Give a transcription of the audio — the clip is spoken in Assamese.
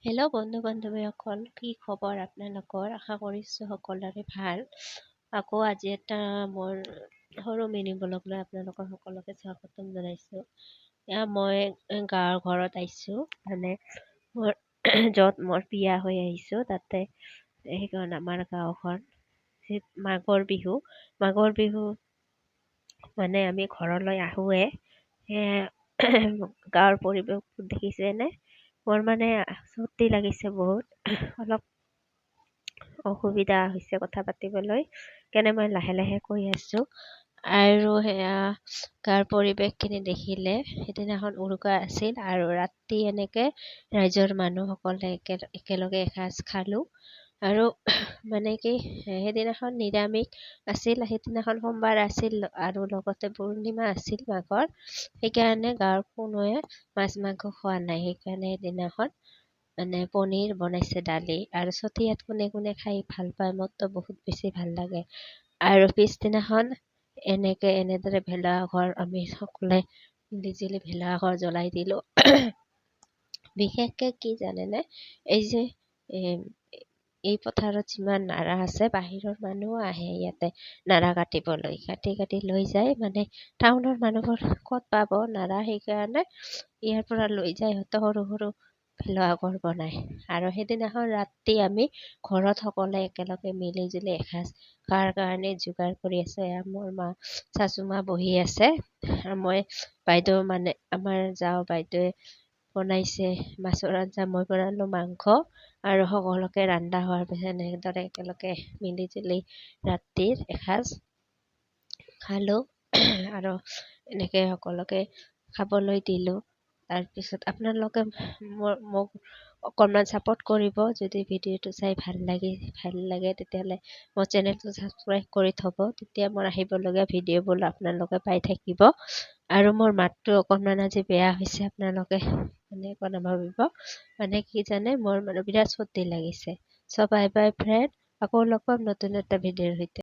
হেল্ল' বন্ধু বান্ধৱীসকল, কি খবৰ আপোনালোকৰ? আশা কৰিছোঁ সকলোৰে ভাল। আকৌ আজি এটা মোৰ সৰু মিনি ব্লগ লৈ আপোনালোকৰ সকলোকে স্বাগতম জনাইছোঁ। এয়া মই গাঁৱৰ ঘৰত আহিছোঁ, মানে মোৰ য'ত মোৰ বিয়া হৈ আহিছোঁ তাতে, সেইখন আমাৰ গাঁওখন। মাঘৰ বিহু, মাঘৰ বিহু মানে আমি ঘৰলৈ আহোঁৱে। সেয়া গাঁৱৰ পৰিৱেশ দেখিছেনে? মোৰ মানে চৰ্দি লাগিছে বহুত, অলপ অসুবিধা হৈছে কথা পাতিবলৈ, সেইকাৰণে মই লাহে লাহে কৈ আছোঁ। আৰু সেয়া গাঁৱৰ পৰিৱেশখিনি দেখিলে, সেইদিনাখন উৰুকা আছিল আৰু ৰাতি এনেকৈ ৰাইজৰ মানুহসকলে একেলগে এসাঁজ খালোঁ। আৰু মানে কি, সেইদিনাখন নিৰামিষ আছিল, সেইদিনাখন সোমবাৰ আছিল আৰু লগতে পূৰ্ণিমা আছিল মাঘৰ, সেইকাৰণে গাঁৱৰ কোনোৱে মাছ মাংস খোৱা নাই। সেইকাৰণে সেইদিনাখন মানে পনীৰ বনাইছে, দালি আৰু চতিয়াত কোনে কোনে খাই ভাল পায়? মোৰতো বহুত বেছি ভাল লাগে। আৰু পিছদিনাখন এনেকৈ এনেদৰে ভেলাঘৰ আমি সকলোৱে মিলিজুলি ভেলাঘৰ জ্বলাই দিলোঁ। বিশেষকৈ কি জানেনে, এই যে এই পথাৰত যিমান নাৰা আছে, বাহিৰৰ মানুহো আহে ইয়াতে নাৰা কাটিবলৈ, কাটি কাটি লৈ যায়। মানে টাউনৰ মানুহবোৰ ক'ত পাব নাৰা, সেইকাৰণে ইয়াৰ পৰা লৈ যায়। সিহঁতে সৰু সৰু ভেলাঘৰ বনায়। আৰু সেইদিনাখন ৰাতি আমি ঘৰত সকলোৱে একেলগে মিলিজুলি এসাঁজ খোৱাৰ কাৰণে যোগাৰ কৰি আছে। এয়া মোৰ মা, শাশুমা বহি আছে আৰু মই, বাইদেউ, মানে আমাৰ যাওঁ বাইদেৱে বনাইছে মাছৰ আঞ্জা, মই বনালোঁ মাংস। আৰু সকলোকে ৰন্ধা হোৱাৰ পিছত এনেদৰে একেলগে মিলিজুলি ৰাতিৰ এসাঁজ খালোঁ আৰু এনেকৈ সকলোকে খাবলৈ দিলোঁ। তাৰপিছত আপোনালোকে মোক অকণমান ছাপোৰ্ট কৰিব। যদি ভিডিঅ'টো চাই ভাল লাগে, তেতিয়াহ'লে মোৰ চেনেলটো ছাবস্ক্ৰাইব কৰি থ'ব, তেতিয়া মোৰ আহিবলগীয়া ভিডিঅ'বোৰ আপোনালোকে পাই থাকিব। আৰু মোৰ মাতটো অকণমান আজি বেয়া হৈছে, আপোনালোকে মানে একো নাভাবিব। মানে কি জানে, মোৰ মানে বিৰাট চৰ্দি লাগিছে। চ' বাই বাই ফ্ৰেণ্ড, আকৌ লগ পাম নতুন এটা ভিডিঅ'ৰ সৈতে।